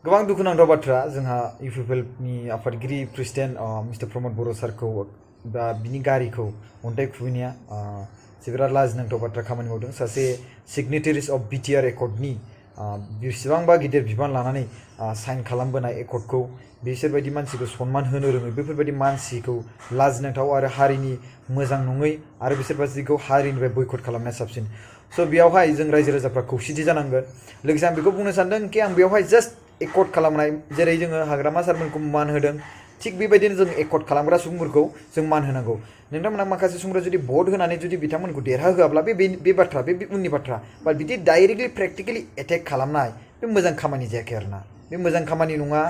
गोबां दुखुनांथाव बाथ्रा जोंहा इउपिपिएलनि आफादगिरि प्रेसिडेन्ट मिस्टार प्रमद बर' सारखौ बा बिनि गारिखौ अन्थाइ खुबैनाया जोबोद लाजिनांथाव बाथ्रा खामानि मावदों। सासे सिगनेटारिस अफ बिटिआर एकर्डनि बेसेबांबा गिदिर बिबान लानानै साइन खालामबोनाय एकर्डखौ बिसोरबायदि मानसिखौ सनमान होनो रोङै बेफोरबायदि मानसिखौ लाजिनांथाव आरो हारिनि मोजां नङै आरो बिसोरबायदिखौ हारिनिफ्राय बयकट खालामनाया साबसिन। स' बेयावहाय जों रायजो राजाफ्रा खौसेथि जानांगोन। लोगोसे आं बेखौ बुंनो सानदों कि आं बेयावहाय जास्ट एकर्ड खालामनाय जेरै जोङो हाग्रामा सारमोनखौ मान होदों थिग बेबायदिनो जों एकर्ड खालामग्रा सुबुंफोरखौ जों मान होनांगौ। नोंथांमोना माखासे सुबुंफोरा जुदि भट होनानै जुदि बिथांमोनखौ देरहाहोआब्ला बे बाथ्रा बे उननि बाथ्रा बा बिदि डाइरेक्टलि प्रेक्टिकेलि एटेक खालामनाय बे मोजां खामानि जायाखै आरोना। बे मोजां खामानि नङा।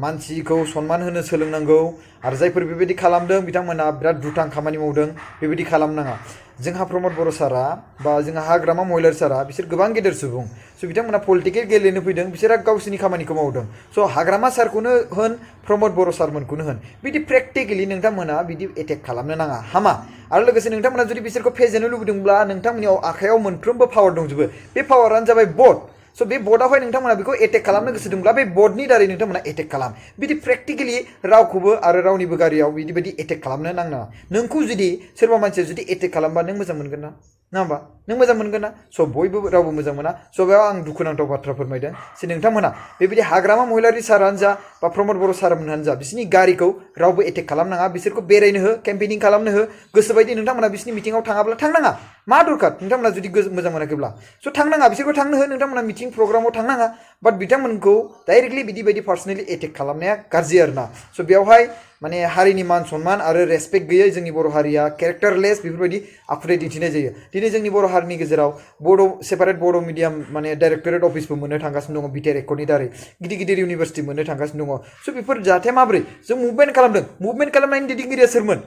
मानसिखौ सनमान होनो सोलोंनांगौ आरो जायफोर बेबायदि खालामदों बिथांमोना बिराद दुथां खामानि मावदों। बेबायदि खालामनाङा। जोंहा प्रमद बर' सारा बा जोंहा हाग्रामा महिलारी सारा बिसोर गोबां गेदेर सुबुं। स' बिथांमोना पलिटिकेल गेलेनो फैदों बिसोरा गावसोरनि खामानिखौ मावदों। स' हाग्रामा सारखौनो होन प्रमद बर' सारमोनखौनो होन बिदि प्रेक्टिकेलि नोंथांमोना बिदि एटेक खालामनो नाङा हामा। आरो लोगोसे नोंथांमोना जुदि बिसोरखौ फेजेननो लुबैदोंब्ला नोंथांमोननि आखायाव मोनफ्रोमबो पावार दंजोबो। बे पावारानो जाबाय भट। स' बे भटआवहाय नोंथांमोना बेखौ एटेक खालामनो गोसो दंब्ला बे भटनि दारै नोंथांमोना एटेक खालाम। बिदि प्रेक्टिकेलि रावखौबो आरो रावनिबो गारियाव बिदि एटेक खालामनो नाङा। नोंखौ जुदि सोरबा मानसिया जुदि एटेक खालामबा नों मोजां मोनगोन ना? नङा होमबा? नों मोजां मोनगोन ना? स' बयबो रावबो मोजां मोना। स' बेयाव आं दुखुनांथाव बाथ्रा फोरमायदों जे नोंथांमोना बेबायदि हाग्रामा महिलारी सारानो जा बा प्रमद बर' सारमोनानो जा बिसोरनि गारिखौ रावबो एटेक खालामनाङा। बिसोरखौ बेरायनो हो, केम्पेनिं खालामनो हो। गोसोबायदि नोंथांमोना बिसोरनि मिटिंआव थाङाब्ला थांनाङा। मा दरखार नोंथांमोना जुदि मोजां मोनाखैब्ला। स' थांनाङा बिसोरखौ थांनो हो नोंथांमोना मिटिं प्रग्रामाव थांनाङा। बाट बिथांमोनखौ डाइरेक्टलि बिदि पार्सनेलि एटेक खालामनाया गाज्रि आरोना। स' बेवहाय माने हारिनि मान सनमान आरो रेसपेक्ट गैयै जोंनि बर' हारिया केरेक्टारलेस बेफोरबायदि आखुथाय दिन्थिनाय जायो। दिनै जोंनि बर' हारिनि गेजेराव सेपारेट बड' मिडियाम माने डाइरेक्टरेट अफिसबो मोननो थांगासिनो दङ बिटिआर एकर्डनि दारै। गिदिर गिदिर इउनिभारसिटि मोननो थांगासिनो दङ। स' बेफोर जाथाया माबोरै? जों मुभमेन्ट खालामदों। मुभमेन्ट खालामनायनि दैदेनगिरिया सोरमोन?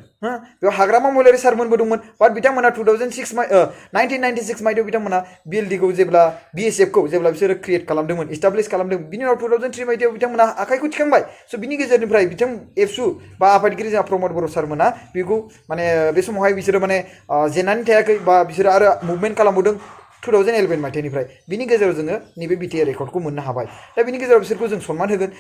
बेयाव हाग्रामा महिलारी सारमोनबो दंमोन। बाट बिथांमोना 1996 मायथाइयाव बिथांमोना बिएलडिखौ जेब्ला बिएसएफखौ जेब्ला बिसोरो क्रिएट खालामदोंमोन इस्टाब्लिश खालामदों बिनि उनाव 2003 मायथाइयाव बिथांमोना आखाइखौ थिखांबाय। स' बिनि गेजेरनिफ्राय एबसु बा आफादगिरि जोंहा प्रमद बर' सारमोना बेखौ माने बे समावहाय बिसोरो माने जेननानै थायाखै बा बिसोरो आरो मुभमेन्ट खालामबावदों 2011 मायथाइनिफ्राय। बिनि गेजेराव जोङो नैबे बिटिआर एकर्डखौ मोननो हाबाय। दा बिनि गेजेराव बिसोरखौ जों सनमान होगोन।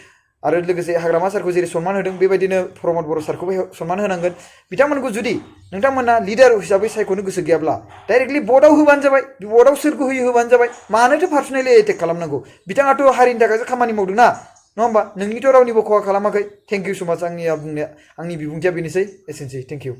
आरो लोगोसे हाग्रामा सारखौ जेरै सनमान होदों बेबायदिनो प्रमद बर' सारखौबो सनमान होनांगोन। बिथांमोनखौ जुदि नोंथांमोना लिडार हिसाबै सायख'नो गोसो गैयाब्ला डाइरेक्टलि भटआव होबानो जाबाय। भटआव सोरखौ होयो होबानो जाबाय। मानोथो पार्सनेलि एटेक खालामनांगौ? बिथाङाथ' हारिनि थाखायसो खामानि मावदों ना। नङा होमबा? नोंनिथ' रावनिबो खहा खालामाखै। थेंक इउ स' माच आंनि बिबुंथिया बेनोसै एसेनोसै थेंक इउ।